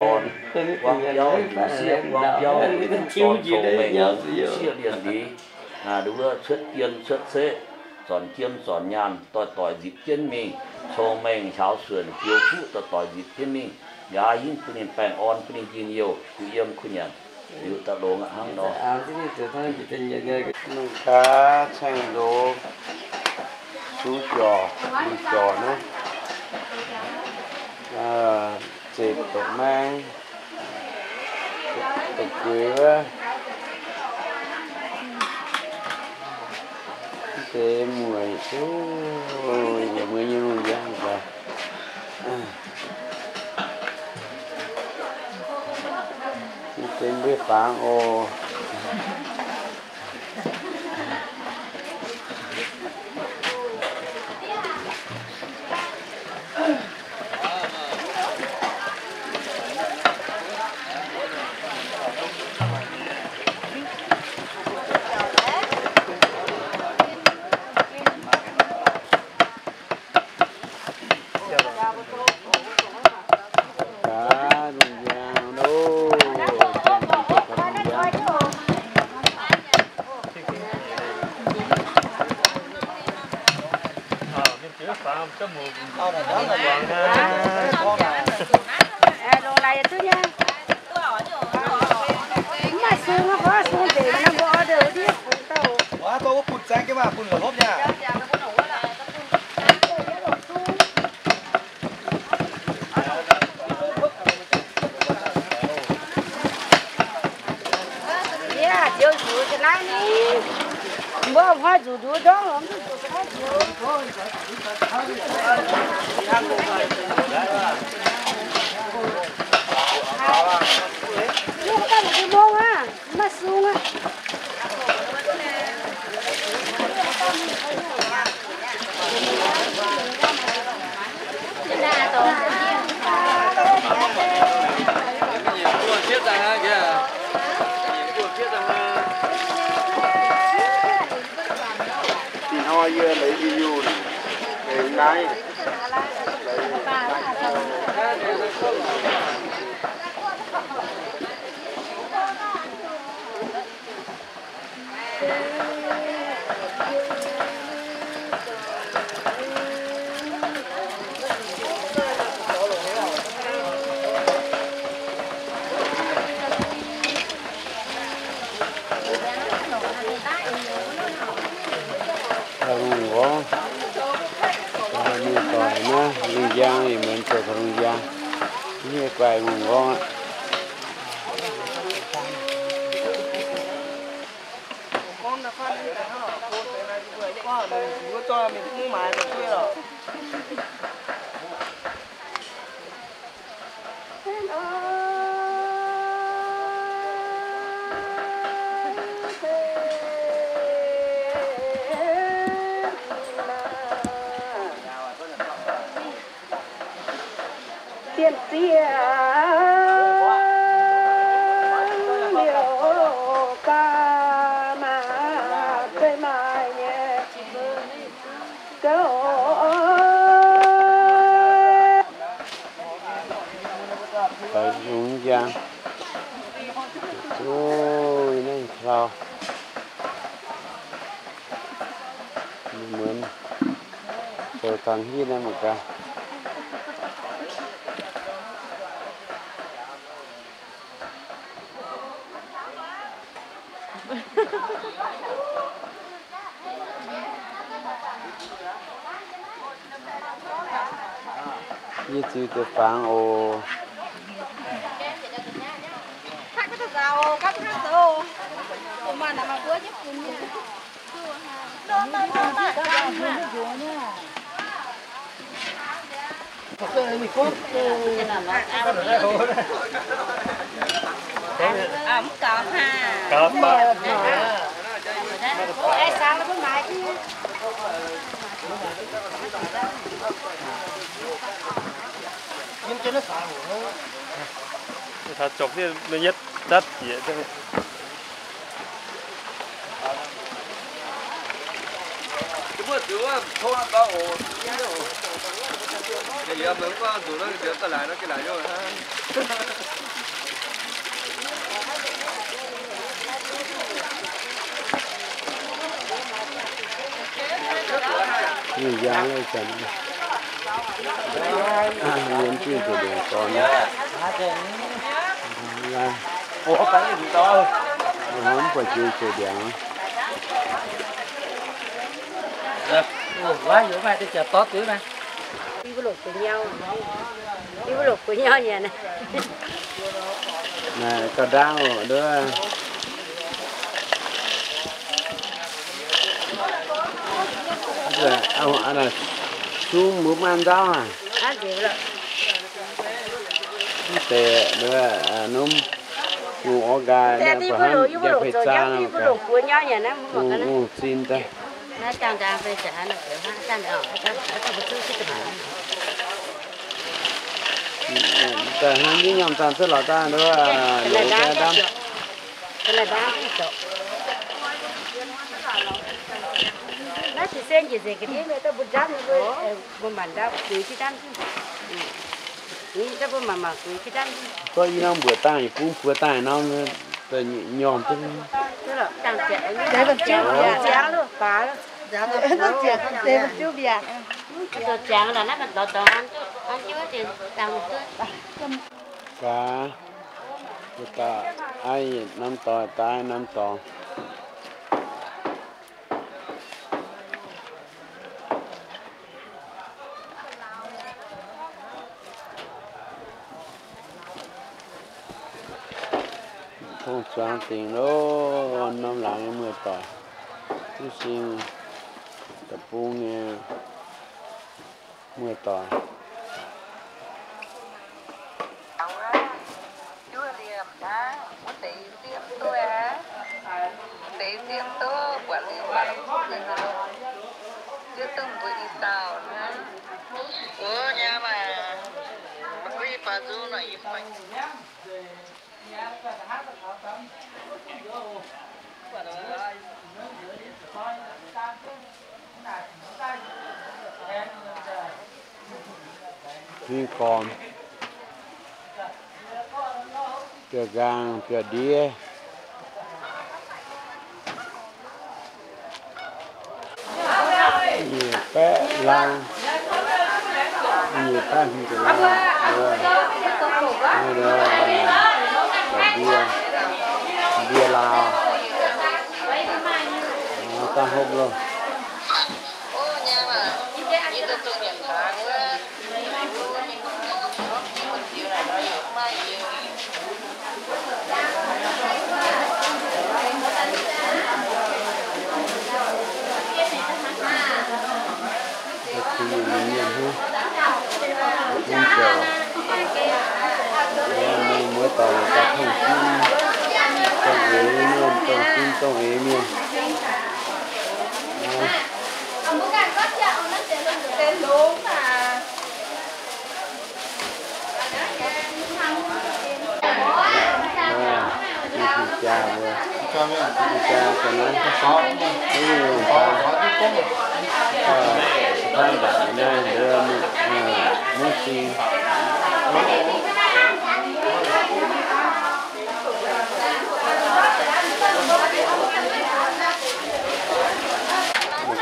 Orn, buangv biauv, liuz sieqv buangv biauv, liuz fuqv dorn cong-mengh, sieqv lienh liz, aa, nduov cuotv dien cuotv seqv, zornc jiem zornc nyaanh, doix-doix nzipc jienv mingh, cong-mengh, njaaux suonc, biux fuqv, doix-doix nzipc jienv mingh, nqa'haav hingv bun ninh baengh orn, bun ninh njien-youh, kuh yiem kuh nyanc, liuz daaih longx aqv hnangv nor. Mangc gaax caeng-ndoz, sungx jorc, mingh jorc naaiv, zepc dopc maeng, dopc gueix wuov, mv deix mueic, yaac mueiz nyei lungh njang daaih. Mv deix mbuo fangx oc. Yie ziouc zuqc ga'naaiv ni, mbuo hnoi zuqc nduov ndorm lorz mv zuqc ga'naaiv ziouc. Mv baac mbuo mong aqv, mv maaih sung aqv. Ih hnoi yie leiz i nyungc, leiz naaiv, leiz naaiv. Lungh nqorngv, mienh doic naaiv lungh njang, ih muonz zoux taux lungh njang, nyei guaix lungh nqorngv aqv. Dienh zieqv liouc gaax maaih zeiv maaih nyei gouv. Lungh njang, zuqc naaiv klau. Muonz zoux taux hniev naaiv mangc gaax. Yie ziux deix fangx oc. Taux jopc ninh nyetv zatv jiex. Mbuo Yie yangh laiv zanc, yiem jienv zoux ndiangx gorn. Mv buatc jiex zoux ndiangx. Naaiv gauh ndaangc oc, nduov. Sung mbuo maaih nzauv aac. Mv deix nduov, norm ong orv nqaai, mbuo longc zinh daaih. Daaih hnangv nyei nyaanh daaih cuotv lorz daaih nduov, longc daaih ndamv. Gorngv yie norm mbuoqc dangh yietc bung buoz dangh norm, nyormh duqv. Gaax, mbuo daaih aiv yietc norm dorngx, daaih norm dorngx. Tong zuangx dingc loh, norm laangz nyei muoz-doic, mv sing deic-bung nyei muoz-doic. Juov liemh naaiv, wuov deix nziev duqv aqv. Deix nziev duqv, buatc liuz mangc duqv nzengc. Nziev duqv mbuo i dauh naaiv. Wuov nyei maah, mbuo i faaux nzung nor i faaux. Pin gormx, biauv-nqaang, biauv-ndiev, nyic baeqv laang, nyic baeqv hmz ziepc laang, ndie, ndie laauh, daaih hopv loh. Mienh hnyouv, mienh ziouc, mienh muoz-doic daaih tongh sin, dongh eix mienh, tongh sin dongh eix mienh. Mbuo, mbuo jaa, mbuo jaa ga'naaiv, mbuo jaa, mbuo jaa naaiv, mbuo mv sing.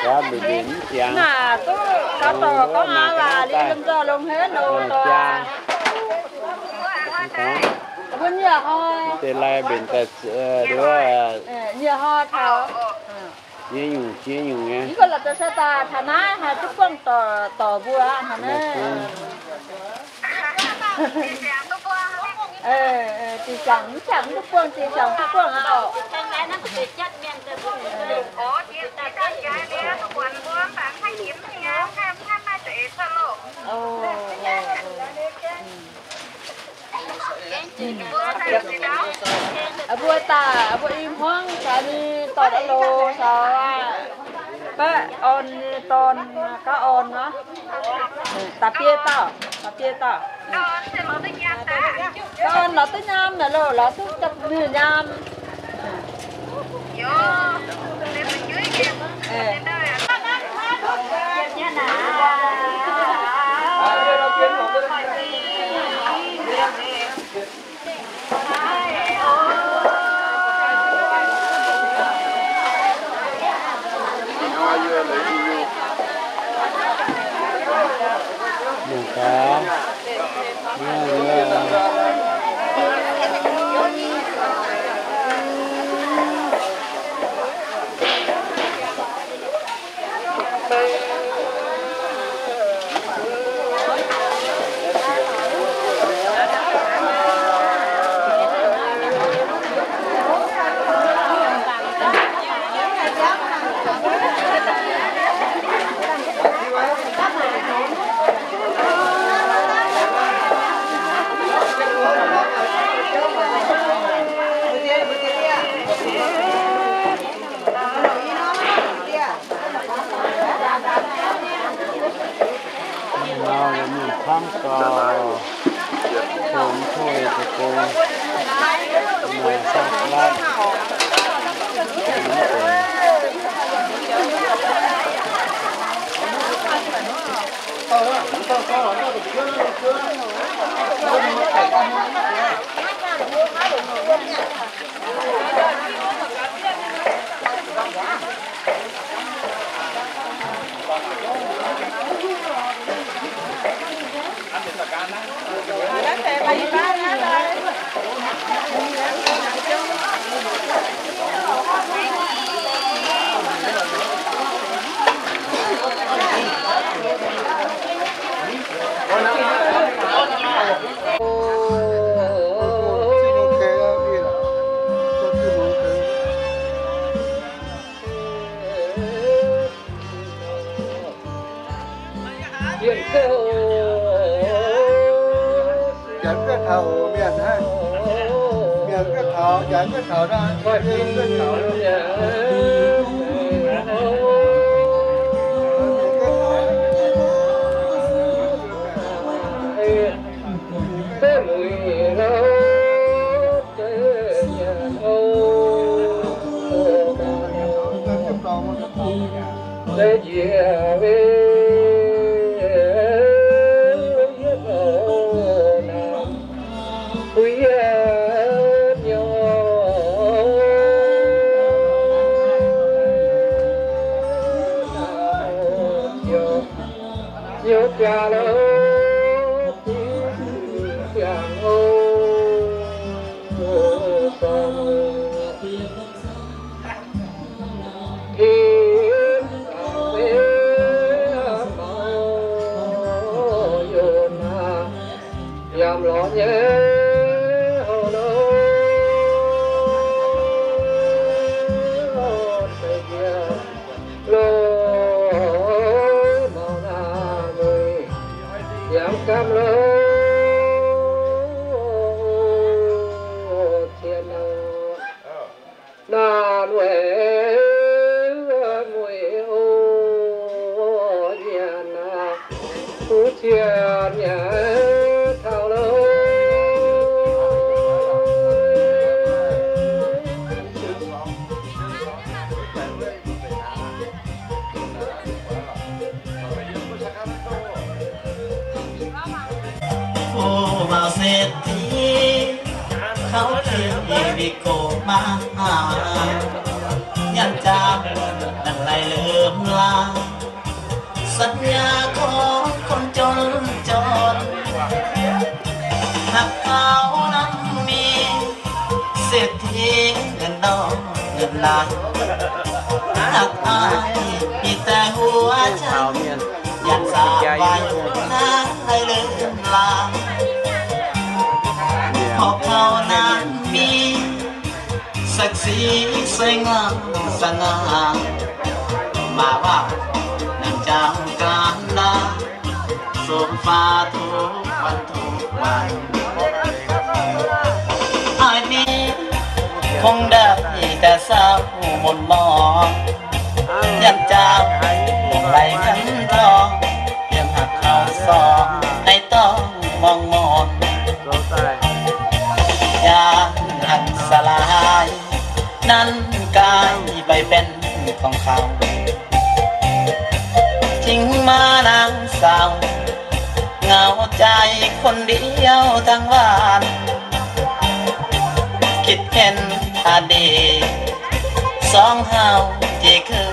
Gaax mbenc mbenc mv jangx. Naaic duqv gauh dorc gorngv aqv, waac liuz yiem nzauh longx haic nor dorc. Mbuo nyiec hnoi. Deix lai mbenc daaih nduov. Nyiec hnoi taux. Jiex nyungc, jiex nyungc nyei. Yie gorngv la'deix se daaih taux naaiv haih duqv buangh dorc, dorc mbuo aqv hnangv naaiv. Dingc siangx mv jangx mv duqv buangh, dingc siangx duqv buangh aqv. Mbuo daaih, mbuo i hmuangv caux ninh dorh daaih loz caux baeqv orn nyei dorn, gauv orn nor. Da'biei dauh, da'biei dauh. Gauv orn lorz duqv nyaam naaic loh, lorz duqv gapv ninh nyaam. Gauh, mv tov deic-bung, maaih saqv laatv. Janx guoqv taux mienh hnangv, mienh guoqv taux, janx guoqv taux hnangv. Yiem lorz nyei houv nor, deix jiex loz maux naaic mueic, yiem gamh loz cien nor. Naaic mueic, mueic o, nyanc naaic, kuv cien nyanc taux loh. Fu-maux setv-tiv, kouv qiemx i wih gox mangc, nyanc jaa naaic laih lomh laangh. สัญญาของคนจนจน หากเขานั้นมีเศรษฐีเงินนองเงินล้าน หากอ้ายมีแต่หัวใจ อย่าสร้างไว้หน้าให้เลือนลาง เพราะเขานั้นมี ศักดิ์ศรีสวยงามสง่า มาว่านักเจ้าการนา สมฟ้าทุกวันทุกวัน อ้ายนี้คงได้แต่เศร้าหม่นหมอง ย้อนเจ้าไหลเงินทอง เพียงหากเขาสองให้ต้องมองมน ย้อนหักสลาย นั้นกลายไปเป็นของเขา จึงมานั่งเศร้า เหงาใจคนเดียวทั้งวัน คิดเห็นอดีต สองเฮาที่เคย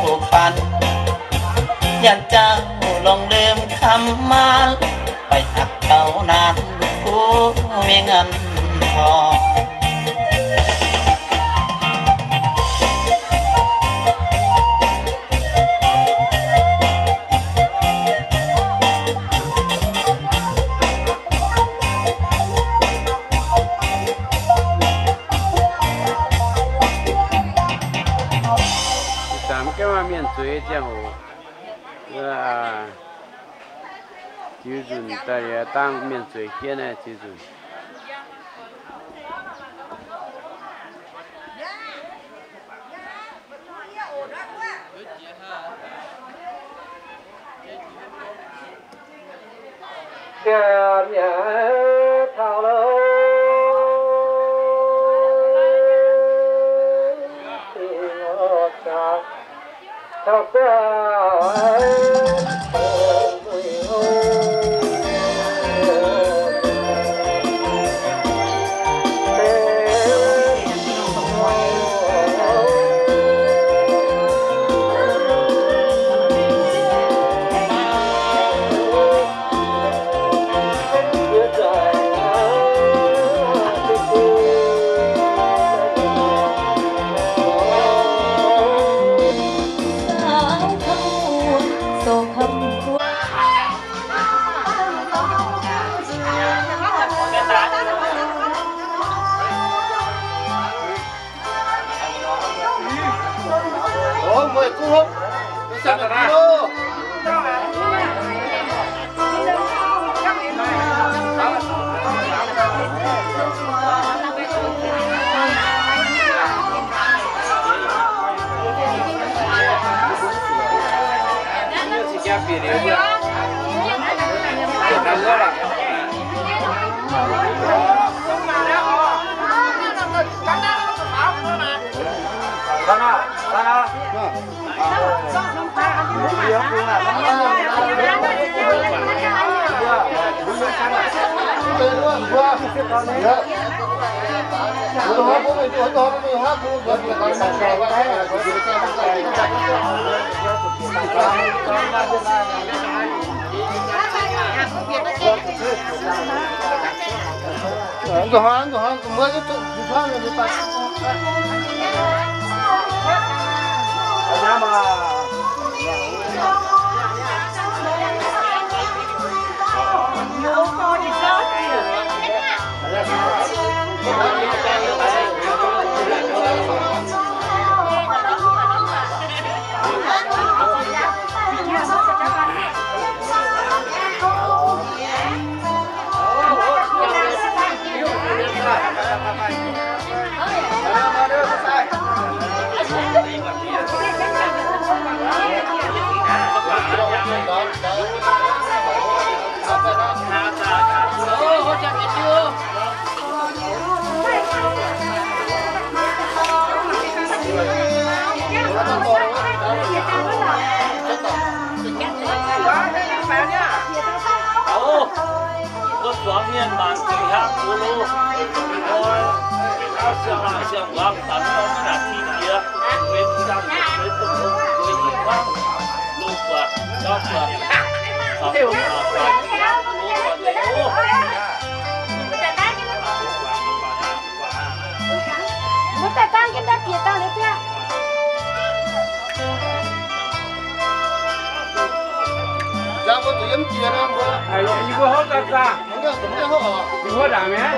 ผูกพัน ย้อนเจ้าหลงลืมคำมั่น ไปหักเขานั้นผู้มีเงินทอง Ih zanc mv gaengh maaih mienh zueiz ziangh hoc, ziux nzunc daaih liuz dangh mienh zueiz jienv naaiv ziux nzunc. Wuov zuangx mienh mangc zuqc hiaang gox lo, siang-laangc siang-mbuangz daaih mv norm naaic ti jiex, benx ziangh yietc seix dongh hlo zueiz nyei hnangv, loz-buatc, ndau-buatc, caux loz-buatc deix loh. Mbuo daaih dangh jienv daaih bieqc dangh liuz biaa. Yie mbuo hopv daaih zaah. Yie mbuo ndaangc mi'aqv.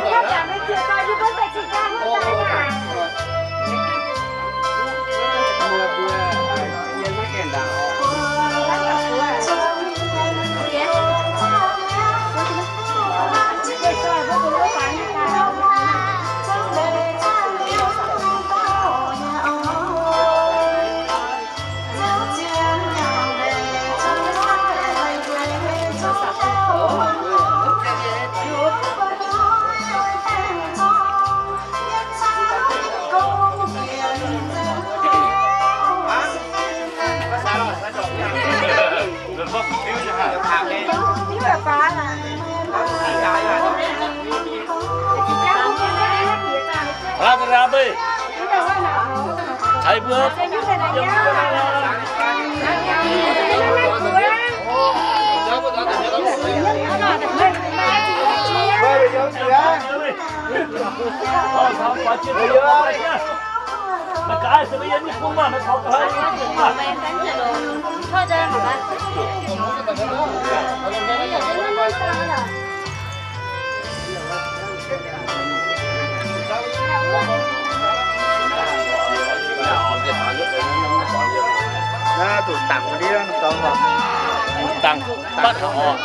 Hlaax ga'naaiv mbuo, caux mbuo yiem Naaiv zuqc dangc deix, dangc, dangc batv oc.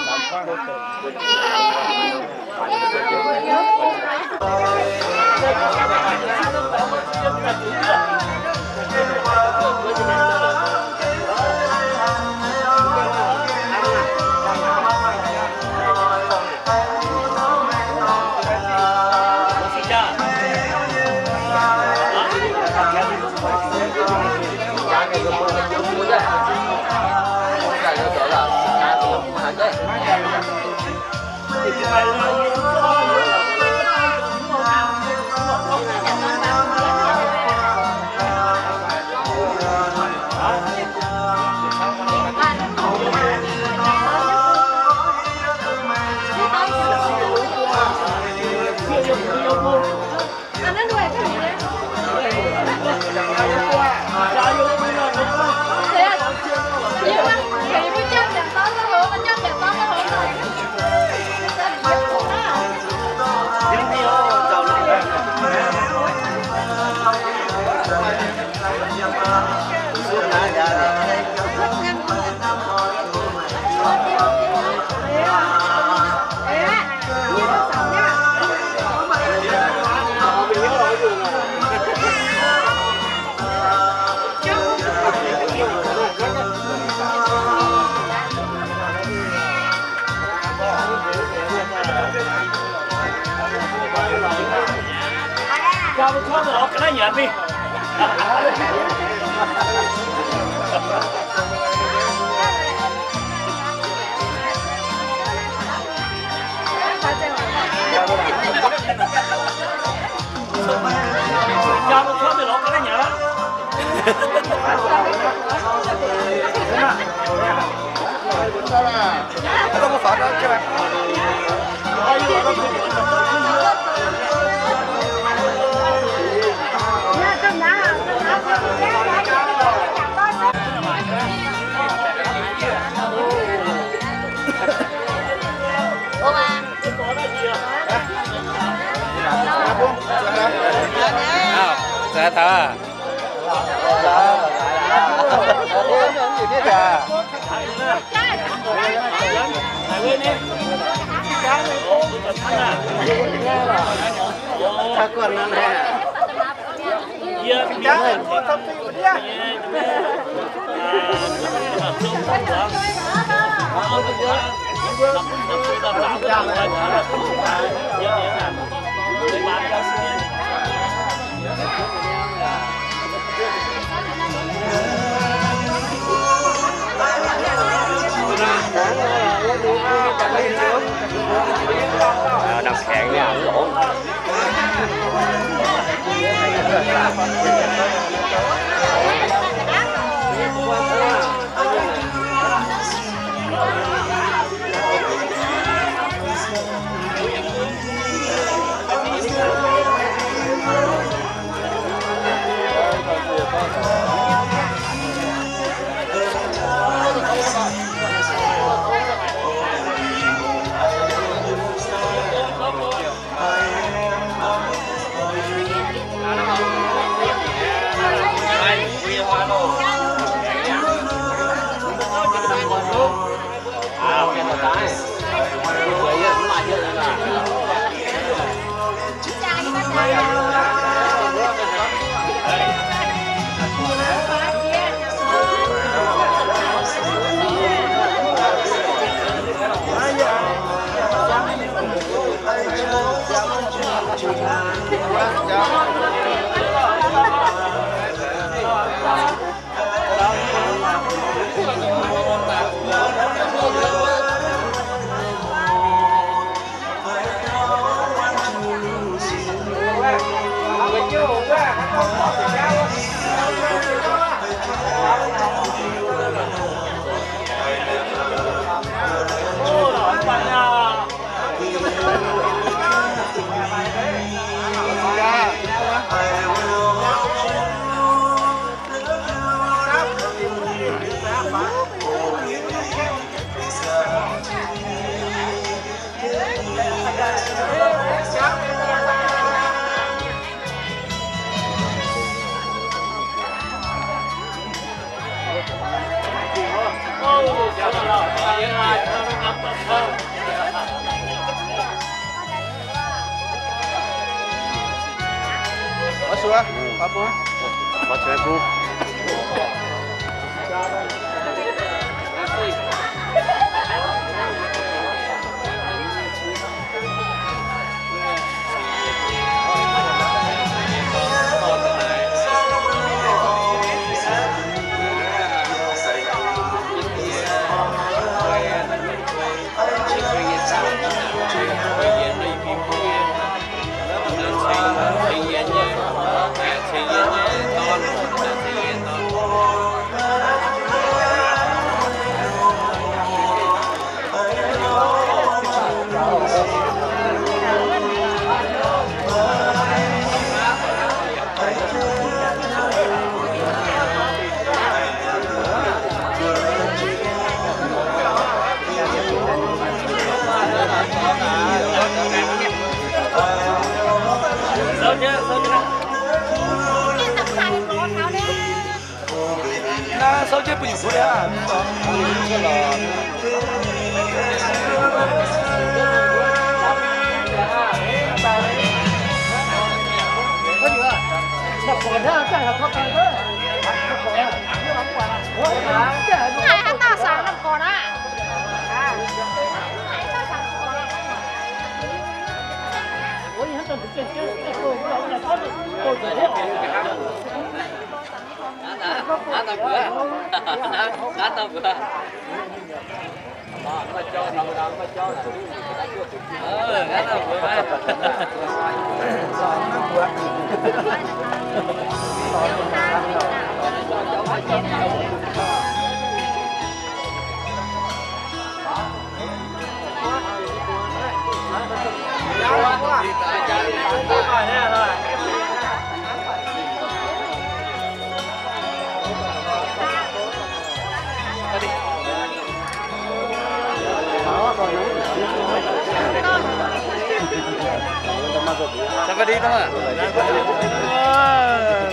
Auv, za'gengh taux aqv. Nangh kaengx nyei longx.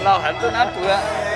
Lauh haic, duqv nanv buoz.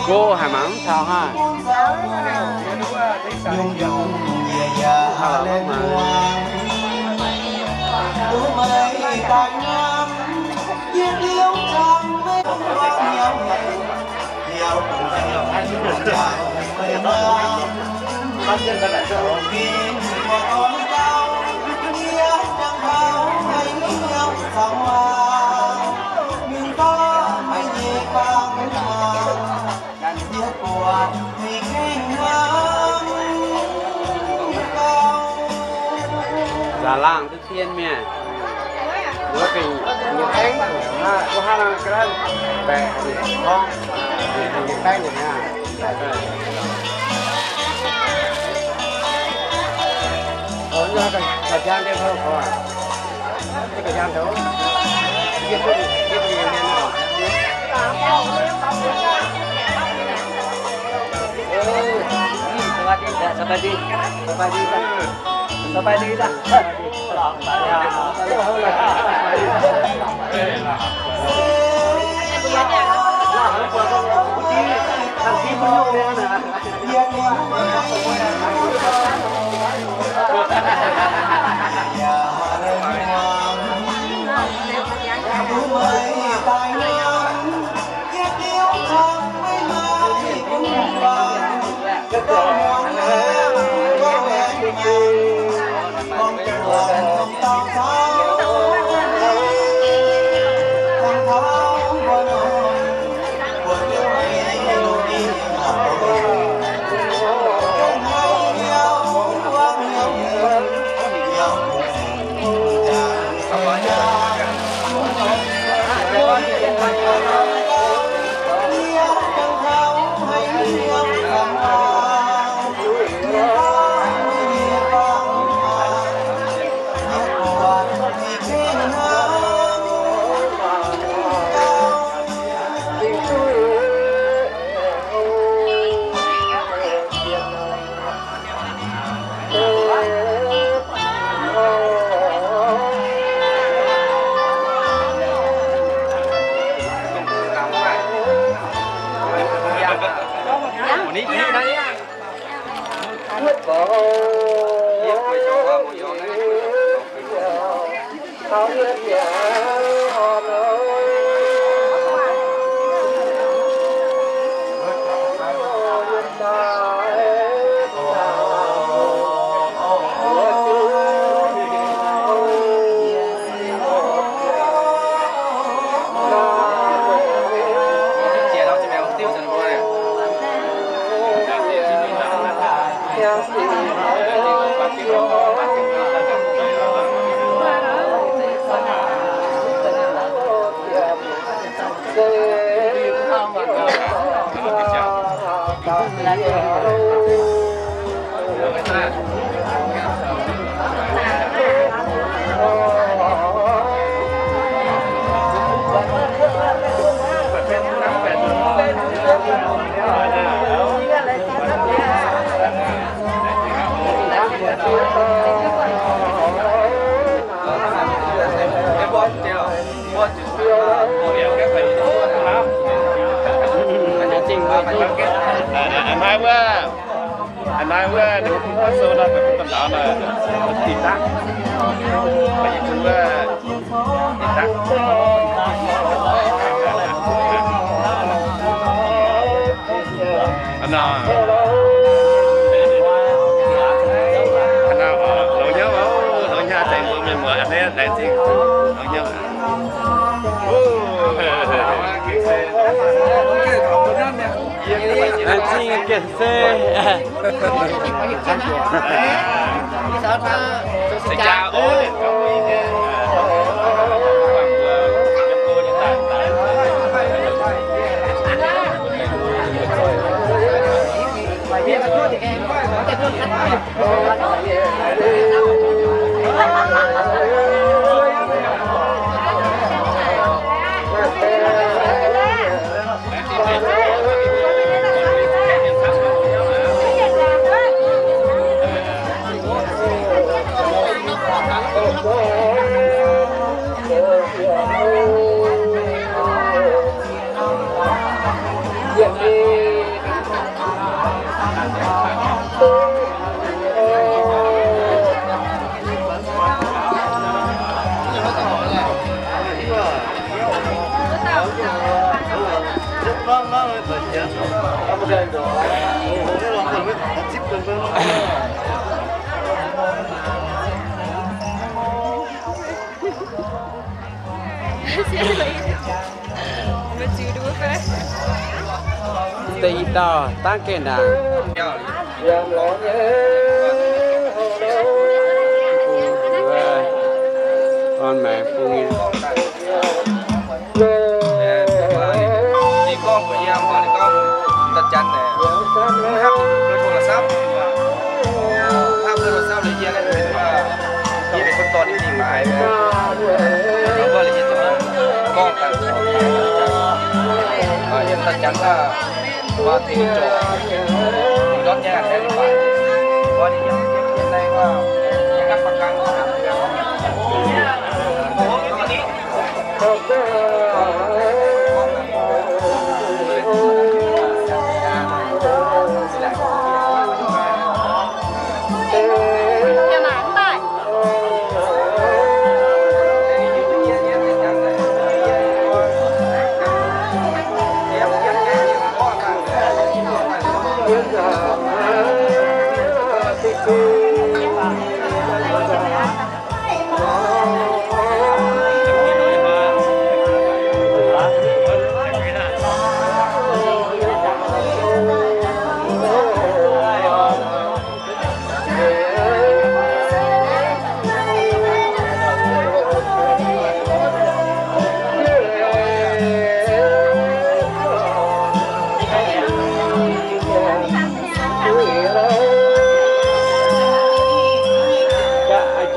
Go haic mangc mv taux haic. Nzaaux laangh duqv dien mienh. Wuov gengh nyei baengv, wuov hnangv naaiv ga'naaiv baeqc gorngv, nyei baengv nyei hnangv. Ga'jang deix hnangv gorngv. สวัสดีจ้ะ สบายดี สบายดีจ้ะ สบายดีจ้ะ สบายดีจ้ะ A'hneiv wuov, a'hneiv wuov, ninh mbuo bun mv sou nor, bun da'ndauv nor, dinh daqv. Mv baac yie bun wuov, dinh daqv. Longx hnyouv, longx hnyouv, tengx mbuo mienh muoz a'hneiv laengz zingh. Longx hnyouv. Laengz zingh gengh se. Deix i dauh dangv gengh naaic. Orn maengx bung nyei. Ninh gorngv mbuox yie, mbuox ninh gorngv, da'janx naaic, mv hapv mbuo โทรศัพท์, hapv mbuo โทรศัพท์ liuz yie naaic, yie benx คนต่อ ninh mingh maaiz. Mbuo liuz yie zuqc gorngv daaih, yiem da'janx daaih, maaih deix mingh zorc, ndortv nyei aqv, mv baac, ninh yiem, yiem naaiv, yiem gapv ba'gang.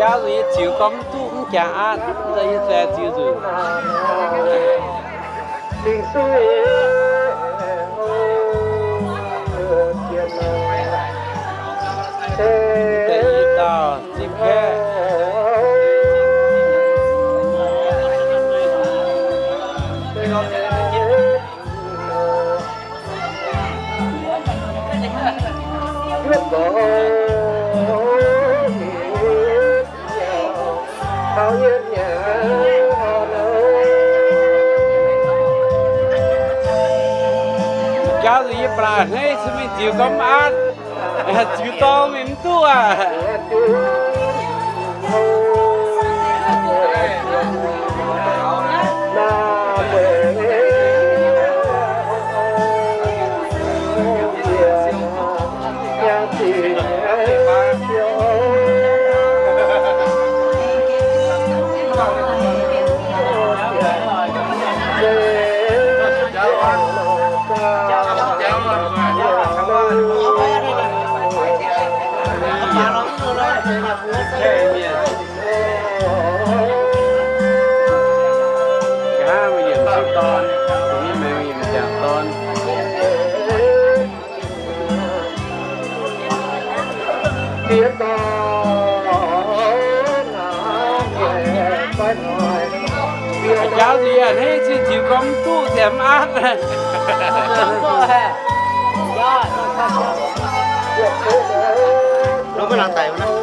Jauv yie ziux gorngv mv duqv mv jaax aatv, yie zaeng ziux nzunc. Deix i dauh zipv kaeqv. Jauv nzunc yie ba'laqc hneiv se mingh ziux gorngv mv aatv, ziux dorng mingh mv duqv aqv. Nqa'haav mingh yietc sieqv dorn, mingh yietc jangc dorn. Jauv nziex hneiv ziux ziux gorngv mv duqv ziouc mv aatv. Nor maiv laangz daic wuov naaiv.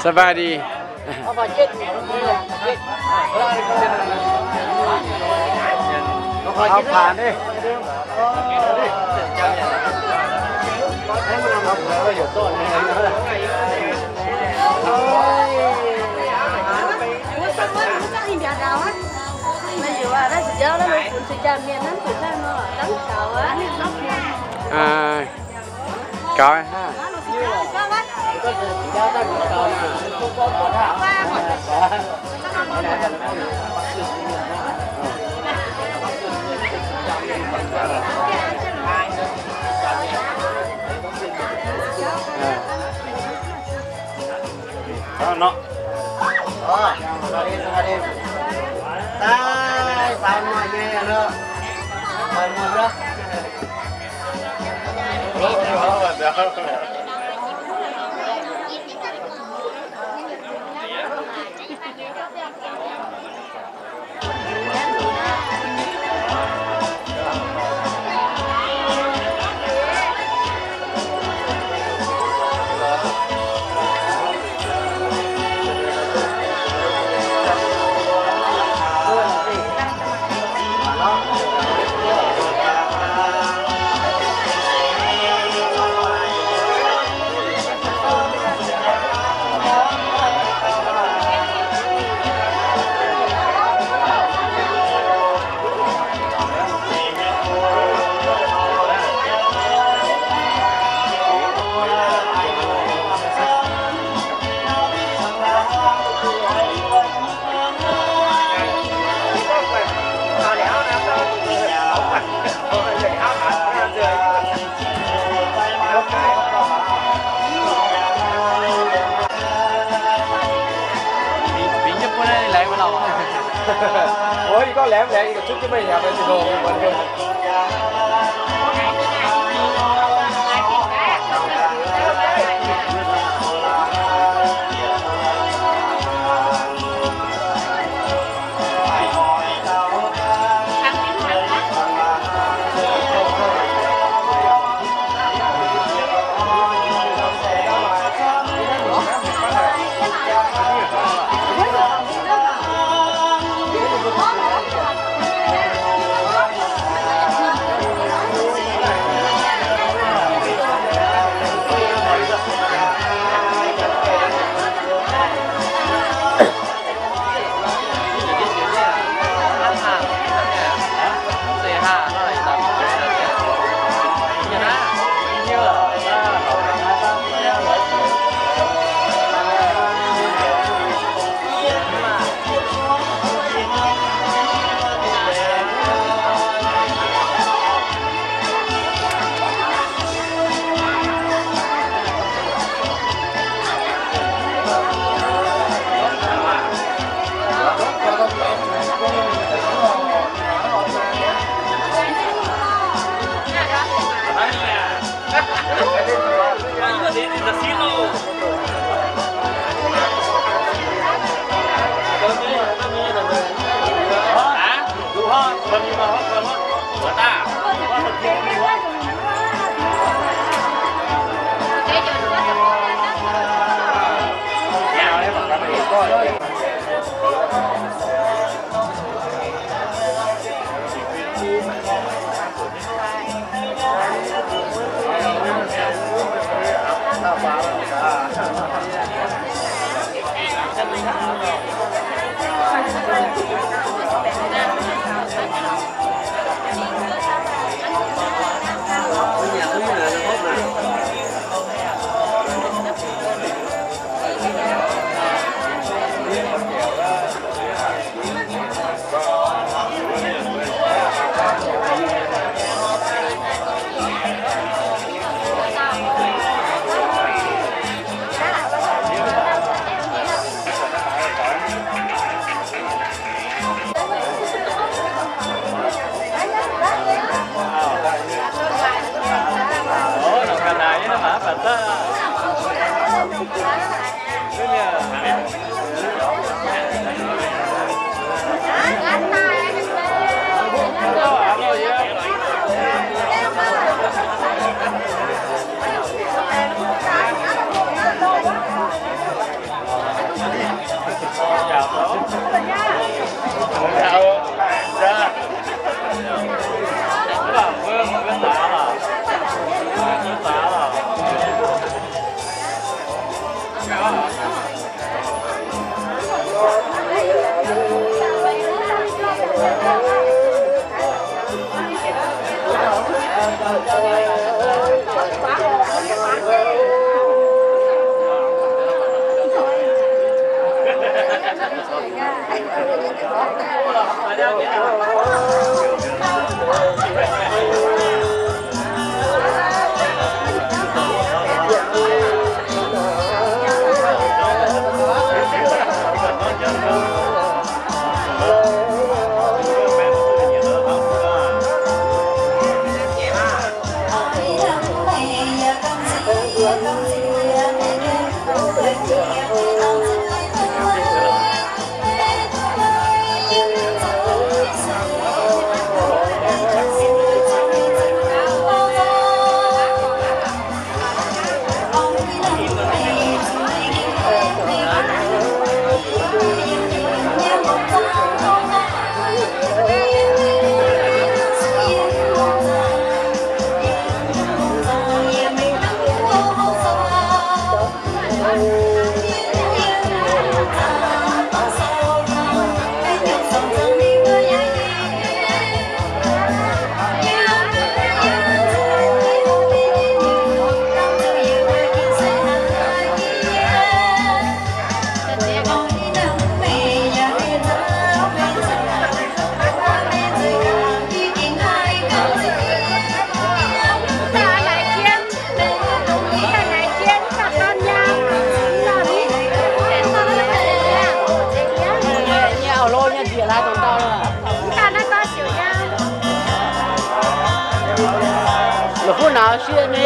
สบายดี เอาผ่านดิ อ่า Gaux haic. Nọ. La'fun nauz sieqv ni.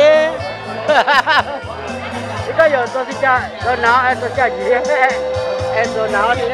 Ih gaav yaac zoux si jaa, zoux nauz, zoux jaa njiec, zoux nauz ni.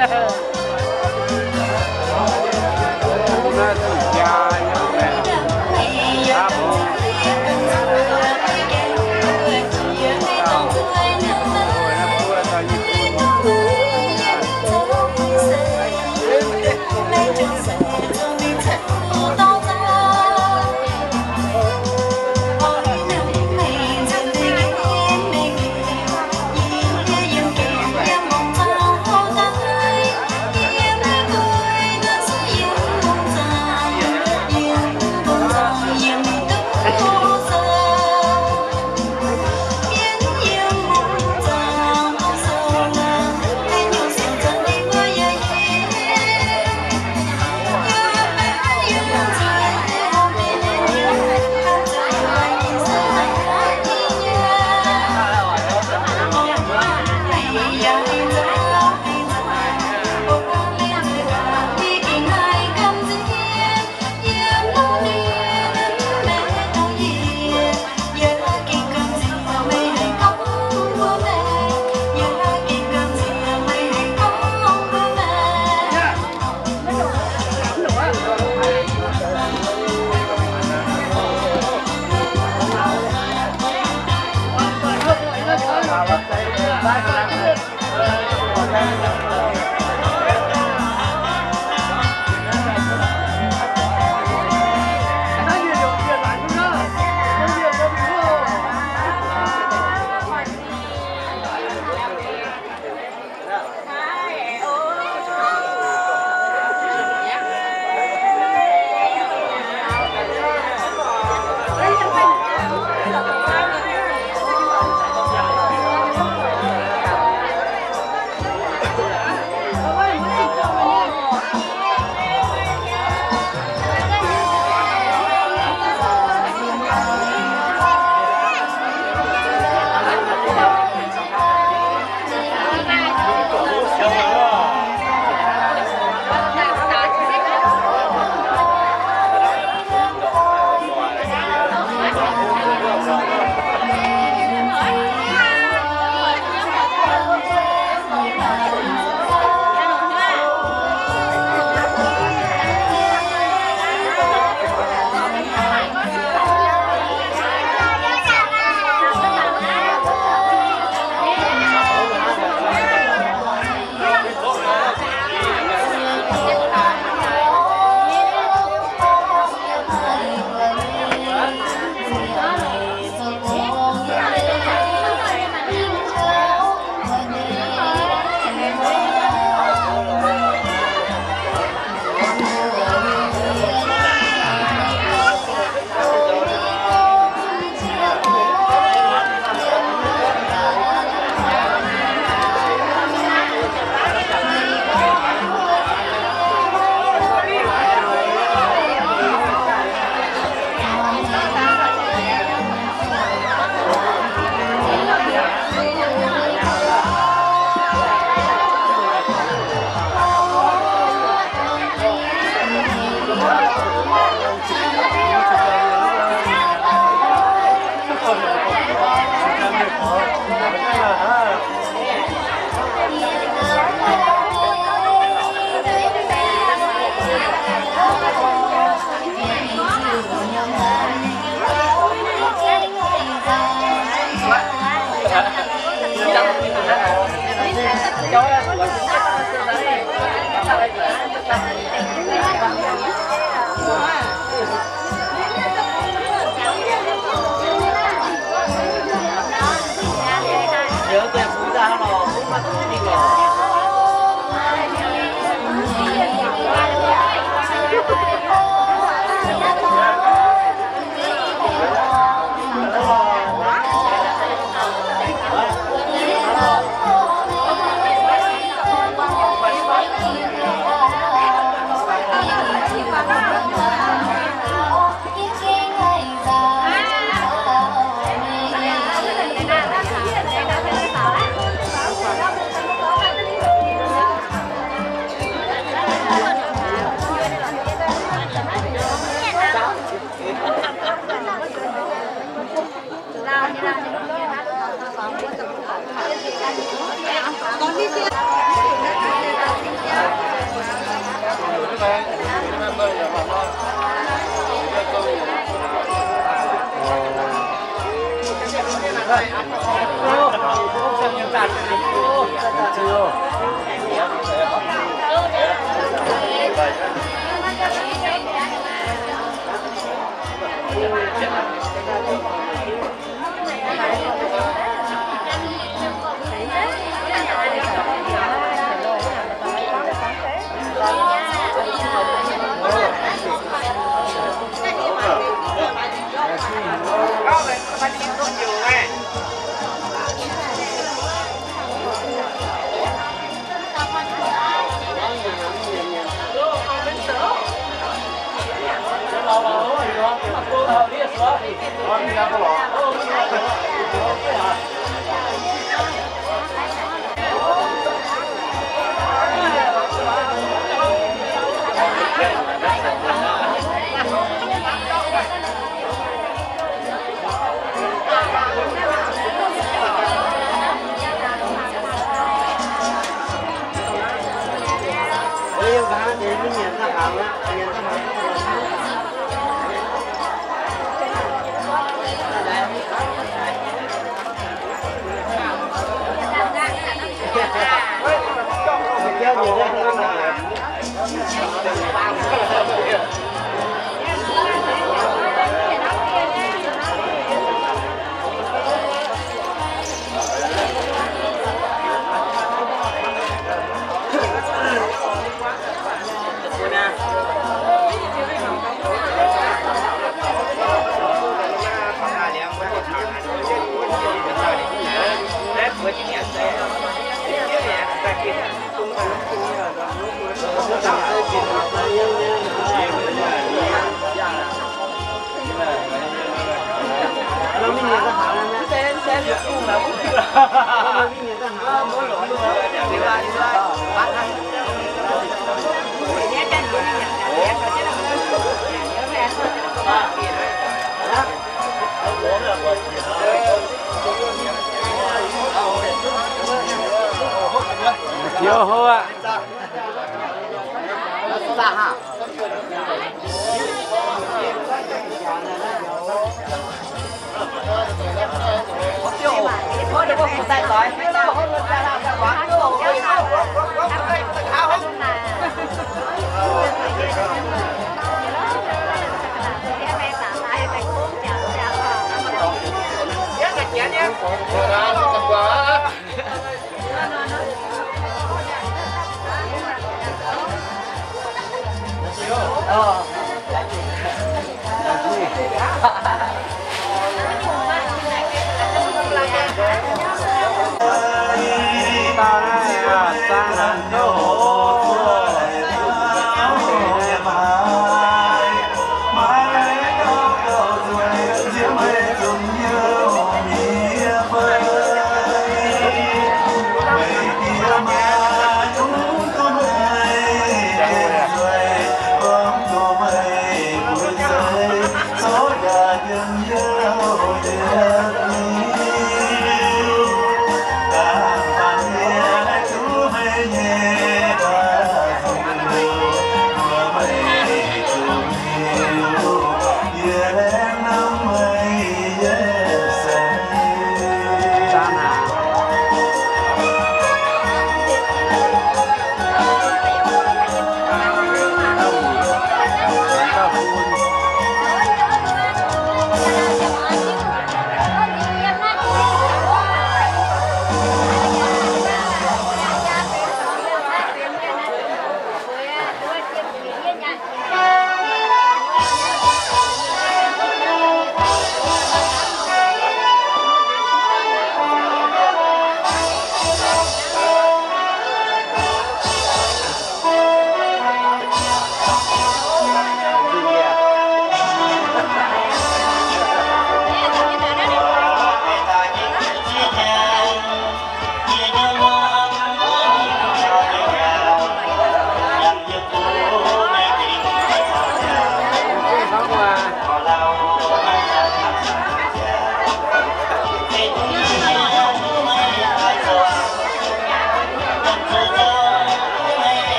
Yo ho aqv.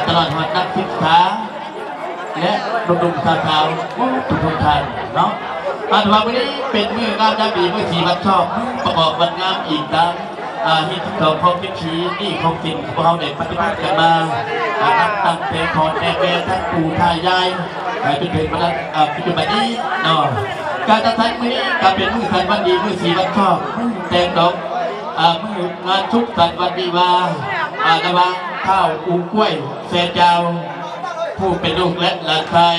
ตลอดฮอดนักศึกษา และหนุ่มๆสาวๆทุกๆท่านเนาะ อ่า ถือว่ามื้อนี้เป็นมื้องามยามดี มื้อสีวันชอบ ประกอบวันงามอีกทั้ง อ่า ฮีตสิบสอง ครองสิบสี่ หนี้ครองสิน พวกเฮาได้ปฏิบัติกันมา อ่า นับตั้งแต่พ่อแต่แม่ ทั้งปู่ตายาย อ่า จนถึงปัจจุบัน อ่า ปัจจุบันนี้เนาะ การจัดสรรมื้อนี้ก็เป็นมื้อสันวันดี มื้อสีวันชอบ มื้อแต่งดอก อ่า มื้องานสุขสันต์วันวิวาห์ อ่า ระหว่างท้าวอู่กล้วย แซ่จาว ผู้เป็นลูกและหลานชาย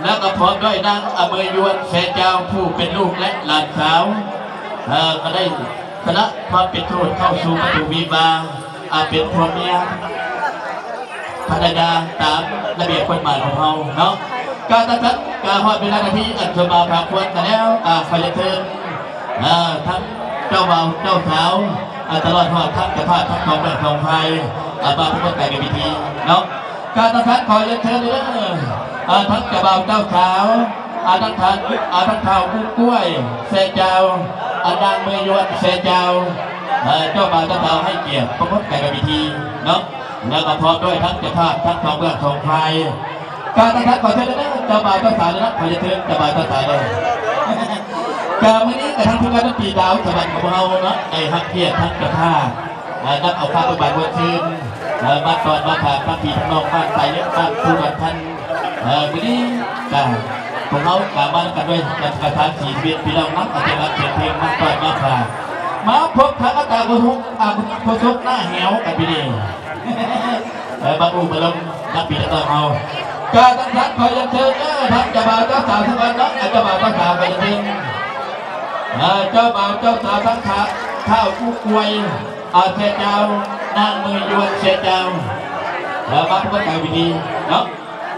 แล้วก็พร้อมด้วยนางอำนวยยวนแสจาวผู้เป็นลูกและหลานสาว เอ่อ ก็ได้ชำระความเป็นโทษเข้าสู่ประตูวิวาห์ อ่า เป็นผัวเมียภรรยาตามระเบียบกฎหมายของเราเนาะ ก็ตั้งแต่ก็ฮอดเวลานาทีอันสมมาพาควรกันแล้ว อ่า ขอเรียนเชิญ เอ่อ ทั้งเจ้าบ่าวเจ้าสาว อ่า ตลอดฮอดทั้งเจ้าภาพทั้งสองด้านสองฝ่าย อ่า มาพบกันในพิธีเนาะ ก็ตั้งแต่ขอเรียนเชิญเลยเด้อ อ่า ทั้งเจ้าบ่าวเจ้าสาว อ่า ทั้งท่าน อ่า ทั้งท้าวกู้กล้วยแซ่เจ้า อ่า นางเมยยวนแซ่เจ้า เอ่อ เจ้าบ่าวเจ้าสาวให้เกียรติพบกันในพิธีเนาะ แล้วก็พร้อมด้วยทั้งเจ้าภาพทั้งสองเบื้องสองฝ่าย ก็ตั้งแต่ขอเชิญเลยเด้อ เจ้าบ่าวเจ้าสาวเลยนะ ขอเรียนเชิญเจ้าบ่าวเจ้าสาวเลย ก็มื้อนี้ก็ทางทีมงานดนตรีดาวสวรรค์ของเราเนาะ ได้รับเกียรติทั้งเจ้าภาพ เอ่อ นำเอาความสุขบานมวลซื่น เอ่อ มาต้อนมาฝากทั้งพี่ทั้งน้องบ้านไตและบ้านผู้บ้านท่าน เอ่อ มื้อนี้ก็พวกเราก็มากันด้วยกันกระทานสีเวียนพี่น้องนำเอาใจรักเสียงเพลงมาต้อนมาฝาก มาพบทั้งอาจารย์โฆษก อ่า โฆษกหน้าแหวกันพี่นี่ เออ มาอู้มาลมนักปีนักต้องเอา ก็ตั้งแต่ขอเรียนเชิญเด้อ ทั้งเจ้าบ่าวเจ้าสาวทุกคนเนาะ เจ้าบ่าวเจ้าสาวขอเรียนเชิญ เอ่อ เจ้าบ่าวเจ้าสาวทั้งข้า ท้าวกู้กล้วย อ่า แซ่เจ้า นางเมยยวนแซ่เจ้า เอ่อ มาพบกันกลางพิธีเนาะ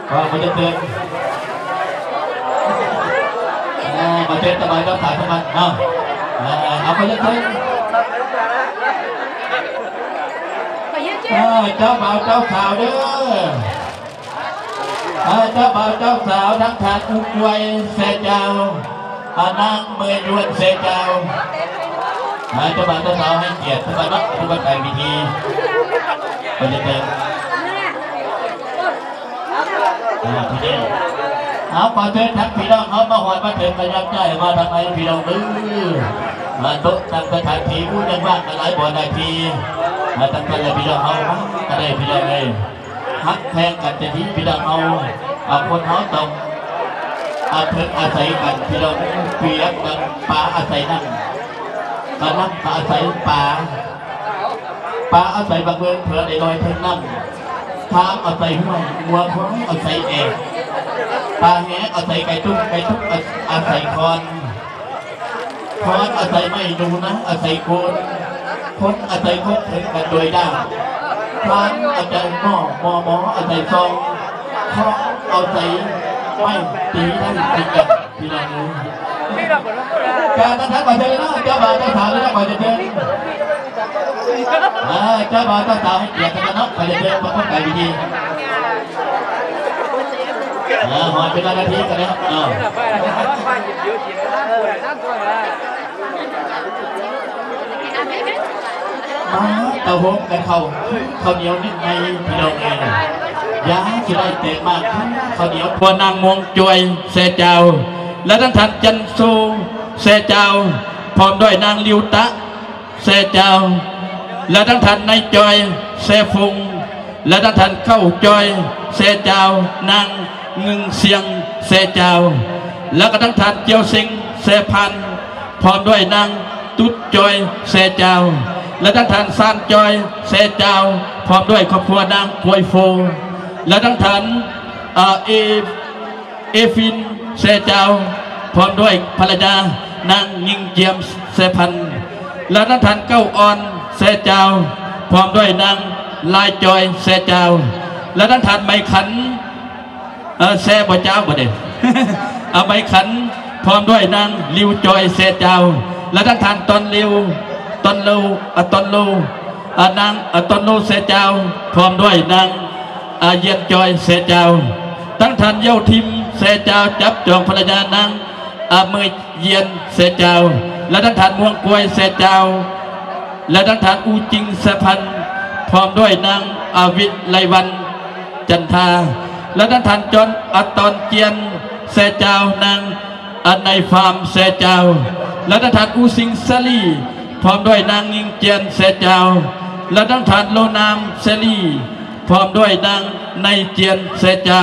ก็ขอเรียนเชิญ เอ่อ ขอเชิญเจ้าบ่าวเจ้าสาวทุกคนเนาะ เอ่อ เอาขอเรียนเชิญ เอ่อ เจ้าบ่าวเจ้าสาวเด้อ เอ่อ เจ้าบ่าวเจ้าสาวทั้งท่านกู้กล้วยแซ่เจ้า อ่า นางเมยยวนแซ่เจ้า อ่า เจ้าบ่าวเจ้าสาวให้เกียรติทุกคนเนาะ ทุกคนในพิธี ขอเรียนเชิญ อ่า ทีนี้ เอา ขอเชิญทั้งพี่น้องเขามาฮอดมาเถิงกันยับย้ายมาทางไหนพี่น้องเด้อ มาโต๊ะตั้งสถานที่อู้ยังว่างกันหลายบ่อนหลายที มาตั้งแต่ละพี่น้องเขามาก็ได้พี่น้องเลย ฮักแพงกันจะดีพี่น้องเอา เอาคนเขาต้อง อาเถิงอาศัยกันพี่น้อง เปรียบดังปลาอาศัยน้ำ กะน้ำกะอาศัยปลา ปลาอาศัยบักเวิงเผือในลอยเทิงน้ำ ช้างอาศัยห้วย งัวควายอาศัยแอ่ง ปลาแหอาศัยไก่ตุ้ม ไก่ตุ้มอา-, อาศัยคอน คอนอาศัยไม้ หนูนาอาศัยโคน คนอาศัยคบเถิงกันโดยด้าม พรานอาศัยหม้อ หมอ หมออาศัยซอง เคาะอาศัยไม้ตีได้ตีกัน พี่น้องเอ้ย การต้อนรับขอเชิญเลยนะ เจ้าบ่าวเจ้าสาวเลยนะ ขอเชิญ อ่า เจ้าบ่าวเจ้าสาวให้เกียรติกันเนาะ ขอเชิญพระผู้ไก่พิธี อ่า หอดเป็นนาทีกันแล้ว อ่า มาเต้าโฮมกันเข้า ข้าวเหนียวนึ่งในพี่น้องเอง อย่าสิได้แตกมาก ข้าวเหนียว พวนางมวงจวยแซ่เจ้า และทั้งท่านจันโซแซ่เจ้า พร้อมด้วยนางลิวตะแซ่เจ้า และทั้งท่านนายจอยแซ่ฟง และทั้งท่านเก้าจอยแซ่เจ้า นางเงึงเซียงแซ่เจ้า แล้วก็ทั้งท่านเจียวเซ็งแซ่พัน พร้อมด้วยนางตุ๊ดจอยแซ่เจ้า และทั้งท่านซานจอยแซ่เจ้า พร้อมด้วยครอบครัวนางกวยโฟ และทั้งท่าน เอ่อ เอ เอฟินแซ่เจ้า พร้อมด้วยภรรยานางงิงเจียมแซ่พัน และทั้งท่านเก้าออนแซ่เจ้า พร้อมด้วยนางลายจอยแซ่เจ้า และทั้งท่านไหมขัน เอ่อ แซ่บ่เจ้าบ่เด้ เอาไหมขัน พร้อมด้วยนางลิวจอยแซ่เจ้า และทั้งท่านตอนลิว ตอนโล อ่ะ ตอนโล อ่ะ นาง อ่ะ ตอนโลแซ่เจ้า พร้อมด้วยนาง อ่ะ เยียนจอยแซ่เจ้า ทั้งท่านเย้าทิมแซ่เจ้า จับจองภรรยานาง อ่ะ เมยเยียนแซ่เจ้า และทั้งท่านม่วงกวยแซ่เจ้า และทั้งท่านอู่จิงแซ่พัน พร้อมด้วยนาง อ่ะ วิไลวัน จันทา และทั้งท่านจอน อ่ะ ตอนเจียนแซ่เจ้า นาง อ่ะ ในฟาร์มแซ่เจ้า และทั้งท่านอู่สิงแซ่ลี่ พร้อมด้วยนางงิงเจียนแซ่เจ้า และทั้งท่านโลนามแซ่ลี่ พร้อมด้วยนางในเจียนแซ่เจ้า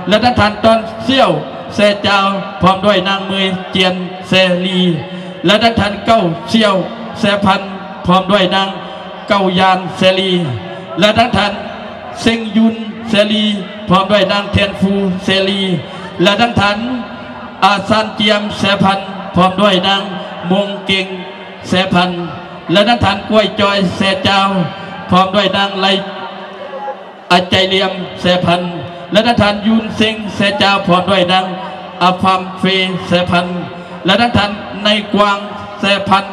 และทั้งท่านตอนเซี่ยวแซ่เจ้า พร้อมด้วยนางเมยเจียนแซ่ลี่ และทั้งท่านเก้าเซี่ยวแซ่พัน พร้อมด้วยนางเก้ายานแซ่ลี่ และทั้งท่านเซ็งยุนแซ่ลี่ พร้อมด้วยนางเทียนฟูแซ่ลี่ La'dangh Tanx, aa, San Jiem แสนพัน พร้อมด้วยนาง มวงเก่ง แสนพัน la'dangh Tanx, Guoqv Joi แสนเจ้า พร้อมด้วยนาง ไล อา Jai Liem แสนพัน la'dangh Tanx, Yun Seng แสนเจ้า พร้อมด้วยนาง อา Pham Phei แสนพัน la'dangh Tanx, Nai Guang แสนพัน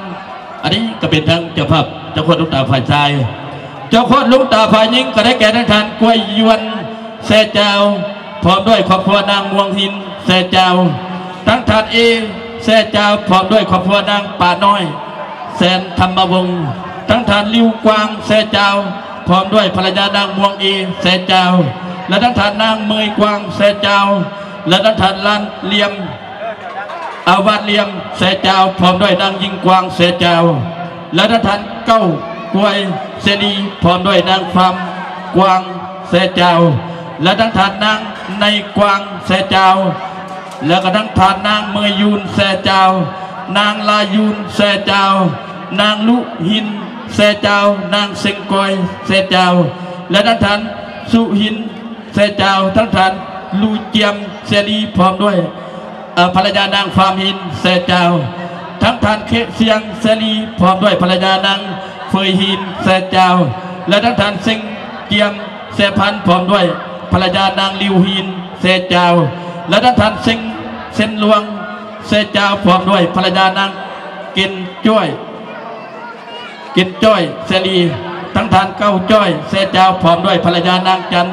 อันนี้ก็เป็นทั้งเจ้าภาพ เจ้าโคตรหลวงต๋าฝ่ายชาย เจ้าโคตรหลวงต๋าฝ่ายหญิงก็ได้แก่ ดาง Tanx, Guoqv Yuan แสนเจ้า พร้อมด้วยครอบครัวนาง มวงหิน แสนเจ้า ดาง Tanx, Ê แสนเจ้า พร้อมด้วยครอบครัวนาง ปาน้อย แสนธรรมวงศ์ ดาง Tanx, Liu Guang แสนเจ้า พร้อมด้วยภรรยานาง มวงเอ แสนเจ้า และ ดาง Tanx, นาง เมยกวาง แสนเจ้า และ ดาง Tanx, ลานเลียม อา วานเลียม แสนเจ้า พร้อมด้วยนาง ยิ่งกวาง แสนเจ้า และ ดาง Tanx, เก้ากวย เสรี พร้อมด้วยนาง ฟาร์มกวาง แสนเจ้า และ ดาง Tanx, นาง ในกวาง แสนเจ้า และก็ ดาง Tanx, นาง เมยยูน แสนเจ้า นาง ลายูน แสนเจ้า นาง ลุฮิน แสนเจ้า นาง เซ็งกอย แสนเจ้า และ ดาง Tanx, สุฮิน แสนเจ้า ดาง Tanx, ลูเจียม เสรี พร้อมด้วย เอ่อ ภรรยานาง ฟาร์มฮิน แสนเจ้า ดาง Tanx, เคเซียง เสรี พร้อมด้วยภรรยานาง เฟยฮิน แสนเจ้า และ ดาง Tanx, เซ็งเจียม แสนพัน พร้อมด้วยภรรยานาง ลิวฮิน แสนเจ้า และ ดาง Tanx, เซ็ง เซ็นลวง แสนเจ้า พร้อมด้วยภรรยานาง เกณฑ์จ้อย เกณฑ์จ้อย เสรี ดาง Tanx, เก้าจ้อย แสนเจ้า พร้อมด้วยภรรยานาง จัน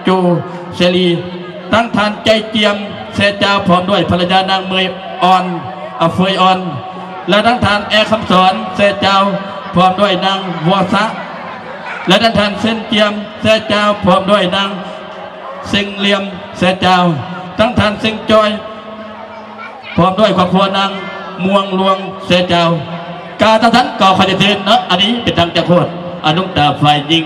โจ เสรี ดาง Tanx, ใจเจียม แสนเจ้า พร้อมด้วยภรรยานาง เมยออน อ่ะ เฟยออน และ ดาง Tanx, แอร์ คำสอน แสนเจ้า พร้อมด้วยนาง วอซะ และ ดาง Tanx, เซ็นเจียม แสนเจ้า พร้อมด้วยนาง เซ็งเลียม แสนเจ้า ดาง Tanx, เซ็งจอย พร้อมด้วยครอบครัวนาง มวงลวง แสนเจ้า กาจังสันก็ขอเรียนเชิญเนาะ อันนี้เป็นทางเจ้าโคตร อ่ะ หลวงต๋าฝ่ายหญิง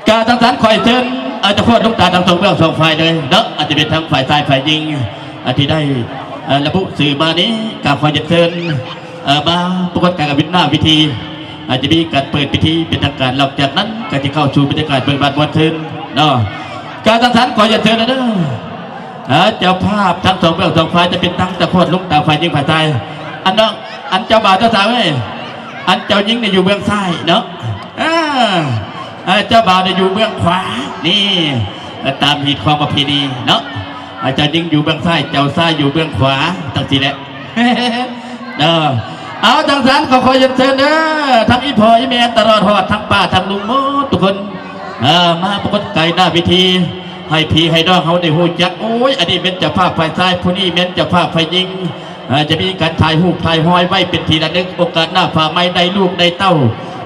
กาจังสันขอเรียนเชิญ เอ่อ เจ้าโคตรหลวงต๋าทั้งสองเบื้องสองฝ่ายเลยเนาะ อาจจะเป็นทั้งฝ่ายชายฝ่ายหญิง อ่ะ ที่ได้ เอ่อ ระบุชื่อมานี้ ก็ขอเรียนเชิญ เอ่อ มาปรากฏกายกับวิทย์หน้าเวที อาจจะมีการเปิดพิธีเป็นทางการ หลังจากนั้นก็จะเข้าสู่บรรยากาศเบิกบานม่วนซื่นเนาะ กาจังสันขอเรียนเชิญเลยเด้อ เอ่อ เจ้าภาพทั้งสองเบื้องสองฝ่ายจะเป็นทั้งเจ้าโคตรหลวงต๋าฝ่ายหญิงฝ่ายชาย อันเนาะ อันเจ้าบ่าวเจ้าสาวเอ้ย อันเจ้าหญิงเนี่ยอยู่เบื้องซ้ายเนาะ อ่า อ่า เจ้าบ่าวเนี่ยอยู่เบื้องขวา นี่ ตามฮีตครองประเพณีเนาะ อ่า เจ้าหญิงอยู่เบื้องซ้าย เจ้าชายอยู่เบื้องขวา จั่งซี้แหละ เด้อ เอาจั่งซั้น ขอ ขอเรียนเชิญเด้อ ทั้งอี่พ่ออี่แม่ตลอดฮอดทั้งป้าทั้งลุงหมดทุกคน เอ่อ มาปรากฏกายหน้าเวที ให้พี่ให้น้องเฮาได้ฮู้จัก โอ้ย อันนี้แม่นเจ้าภาพฝ่ายชาย ผู้นี้แม่นเจ้าภาพฝ่ายหญิง เอ่อ จะมีการถ่ายรูปถ่ายฮอยไว้เป็นที่ระลึก โอกาสหน้าผ่าไม้ได้ลูกได้เต้า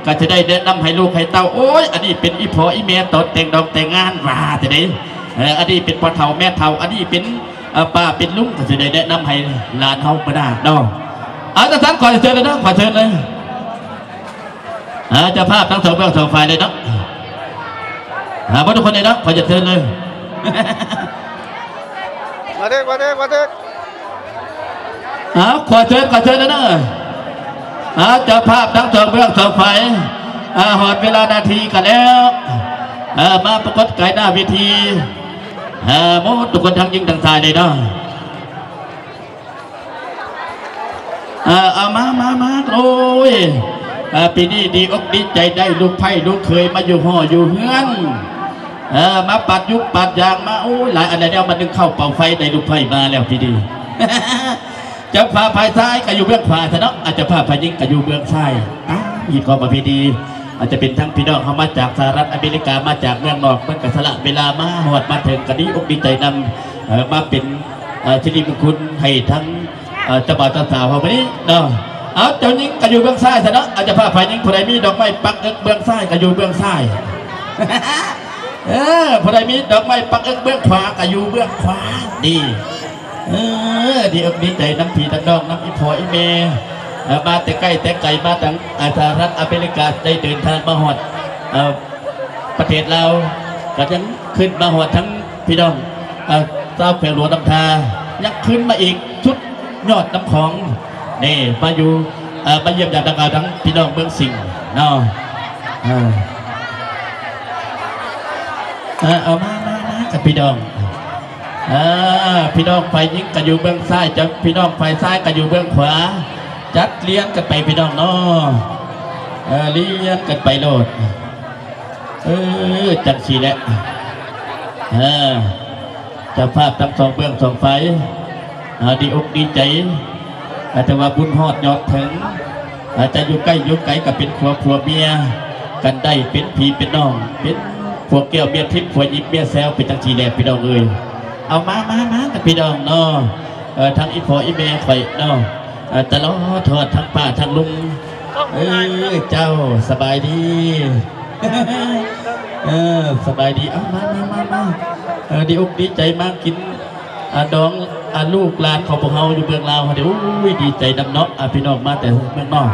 ก็จะได้แนะนำให้ลูกให้เต้า โอ้ย อันนี้เป็นอี่พ่ออี่แม่ตอนแต่งดองแต่งงาน ว่าจะได้ เอ่อ อันนี้เป็นพ่อเฒ่าแม่เฒ่า อันนี้เป็น เอ่อ ป้าเป็นลุง ก็จะได้แนะนำให้หลานเฮาบ่ได้เนาะ เอาจังซั้นขอเชิญเลยเนาะ ขอเชิญเลย อ่า เจ้าภาพทั้งสองเบื้องสองฝ่ายเลยเนาะ อ่า หมดทุกคนเลยเนาะ ขอเชิญเลย มาเด็ก มาเด็ก มาเด็ก อ่า ขอเชิญ ขอเชิญเลยเนาะ อ่า เจ้าภาพทั้งสองเบื้องสองฝ่าย อ่า ฮอดเวลานาทีกันแล้ว เอ่อ มาปรากฏกายหน้าเวที เอ่อ หมดทุกคนทั้งหญิงทั้งชายเลยเนาะ เอ่อ เอามา มา มา โอ้ย เอ่อ ปีนี้ดีอกดีใจได้ลูกใภ้ลูกเขยมาอยู่หออยู่เฮือน เอ่อ มาปาดยุงปาดยางมา โอ้ย หลายอันแล้ว มานึ่งข้าวเป่าไฟได้ลูกใภ้มาแล้วปีนี้ เจ้าภาพฝ่ายซ้ายก็อยู่เบื้องขวาซะเนาะ อ่ะ เจ้าภาพฝ่ายหญิงก็อยู่เบื้องซ้าย อ่ะ มีความประเพณี อาจจะเป็นทั้งพี่น้องเฮามาจากสหรัฐอเมริกา มาจากเมืองนอก เพิ่นก็สละเวลามาฮอดมาถึง ก็ดีอกดีใจนำ เอ่อ มาเป็น เอ่อ สิริมงคลให้ทั้ง เอ่อ เจ้าบ่าวเจ้าสาวเฮามื้อนี้เนาะ เอา เจ้าหญิงก็อยู่เบื้องซ้ายซะเนาะ เอา เจ้าภาพฝ่ายหญิง ผู้ใดมีดอกไม้ปักเอิกเบื้องซ้ายก็อยู่เบื้องซ้าย เออ ผู้ใดมีดอกไม้ปักเอิกเบื้องขวาก็อยู่เบื้องขวา นี่ เออ ดีอกดีใจนำพี่นำน้องนำอี่พ่ออี่แม่ เอ่อ มาแต่ใกล้แต่ไกล มาตั้ง อ่า สหรัฐอเมริกา ได้เดินทางมาฮอด เอ่อ ประเทศลาว ก็ยังขึ้นมาฮอดทั้งพี่น้อง เอ่อ ชาวแขวงหลวงน้ำทา ยังขึ้นมาอีกสุดยอดน้ำของ นี่ มาอยู่ เอ่อ มาเยี่ยมยามทั้ง ทั้งพี่น้องเมืองสิงห์เนาะ เออ เออ เอามา มา มากับพี่น้อง Aa, พี่น้องฝ่ายหญิง ก็อยู่เบื้องซ้าย เจ้า พี่น้องฝ่ายซ้าย ก็อยู่เบื้องขวา จัดเรียงกันไป พี่น้องเนาะ เออ เรียงกันไปโลด เออ จังซี้แหละ เออ เจ้าภาพทั้งสองเบื้องสองฝ่าย อ่า ดีอกดีใจ อาจจะว่าบุญฮอดยอดถึง อาจจะอยู่ใกล้อยู่ไกลก็เป็นครัวผัวเมียกันได้ เป็นพี่เป็นน้อง เป็นผัวแก้วเมียทิพย์ ผัวหยิบเมียแซว เป็นจังซี้แหละ พี่น้องเอ้ย เอามา มา มา พี่น้องเนาะ เอ่อ ทั้งอีพ่ออีแม่ข้อยเนาะ เอ่อ ตลอดทอดทั้งป้าทั้งลุง เออ เจ้า สบายดี เออ สบายดี เอา มา มา มา มา เออ ดีอกดีใจมากิน อ่า ดอง อ่า ลูกหลานของพวกเฮาอยู่เมืองลาว เดี๋ยว อุ้ย ดีใจนำเนาะ อ่า พี่น้องมาแต่เมืองนอก